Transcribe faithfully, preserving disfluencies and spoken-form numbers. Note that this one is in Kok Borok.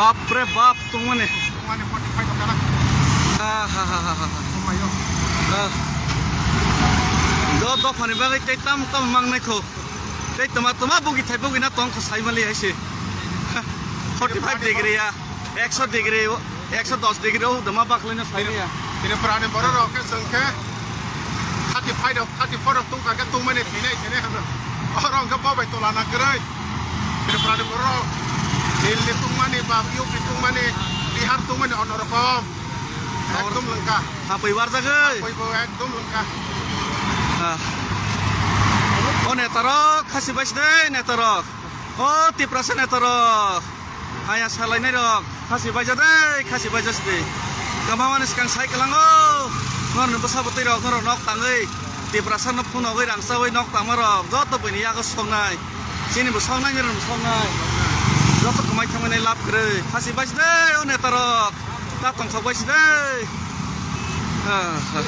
Bap re bap, tongmani. Tongmani forty five okara. Ah, ha, ha, ha, ha, ha. Tongmayo. Ah. Do, dophani bagwi tei tam, tam mangnai kho. Tei toma, toma bugi thai bugi na tong kho sai mali hai se. Forty five degree ya, ekso degree, o, ekso dos degree o, dama baklai na sai ya. Tripura ni borok rok khe chwng khe thirty five rok, thirty four rok tong kha khe tongmani thinai thinai hwnwi. Oro hwnkhe bo bai tola na kwrwi. Tripura ni borok Delhi tongmani ba U P tongmani, Bihar tongmani ono rokom. Ekdom lwngkha. Hapoi warjagwi. Hapoi bo ekdom lwngkha. Ah. O netarok, khasi bai side netarok. O Tiprasa netarok. Haya salainai rok. Khasi baija dei, khasi baija side. Kamamani swkang sai kwlango. Norni bwsa bwtwi rok, norok nok tangwi. Tiprasa no phunogwi rangchawi nok tangma rok. Joto buini yago soknai. Chini bo soknai, nini bo soknai. Joto kwmai thangmani lab kwrwi. Khasi bai side, o netarok. Ta tongthok bai side. Ah, ah.